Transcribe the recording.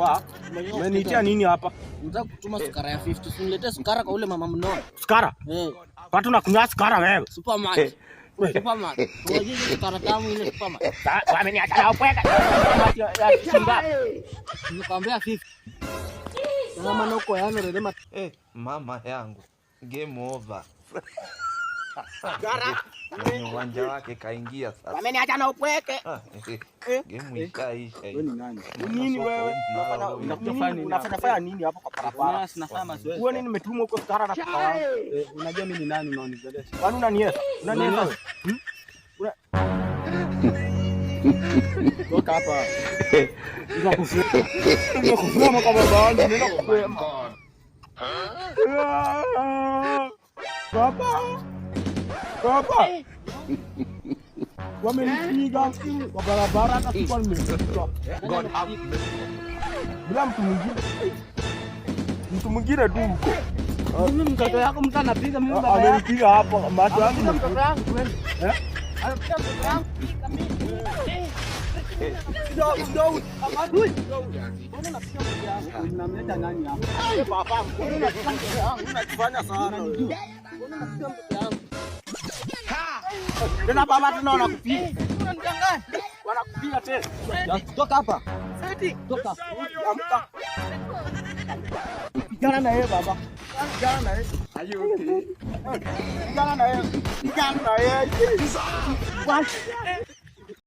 Wa, umeniitia nini hapa? Nataka kutuma sukari ya 50. Usiniletee sukari kwa ule mama mnono. Sukara? Eh, Watu nakunywa sukara wewe. Supermarket. Supermarket. Unajua ile sukari tamu ile supermarket. Wameniacha na upweke. Ya chinga. Nikwambia 50. Kama noko yano rema. Eh, mama yangu, game over. Sukara. Kwenye uwanja wake kaingia sasa. Wameniacha na upweke. Ah, eh, game ishaisha hii. Wewe ni nani? Nini wewe? Unafanya nini Unafanya fanya nini hapo kwa barabara? Nafanya mazoezi. Wewe nini nimetumwa huko sukara na papa wangu? Eh, unajua mimi ni nani unaoniongelesha? Kwani unaniesa? Unaniesa wewe? Toka hapa. Nenda kwa baba wangu, nenda kusema. Baba. Baba. Wamenipiga kwa barabara hata sikuwa nimefika. God have mercy. Bila mtu mwingine. Mtu mwingine tu huko. Mimi mtoto yako mtu anapiga mimi baba yako. Amenipiga hapo macho yangu. Anapiga mtoto yangu kweli. Eh? Anapiga mtoto yangu. Mbona unapiga mtoto yangu? Unamleta nani hapa? Eh, baba, mbona unapiga mtoto yangu? Unajifanya sana wewe. Mbona unapiga mtoto yangu? Tena baba tena wanakupiga. Unanidanganya. Wanakupiga tena. Toka hapa. Seti. Toka. Amka. Pigana na yeye baba. Pigana na yeye. Are you okay? Pigana na yeye. Pigana na yeye.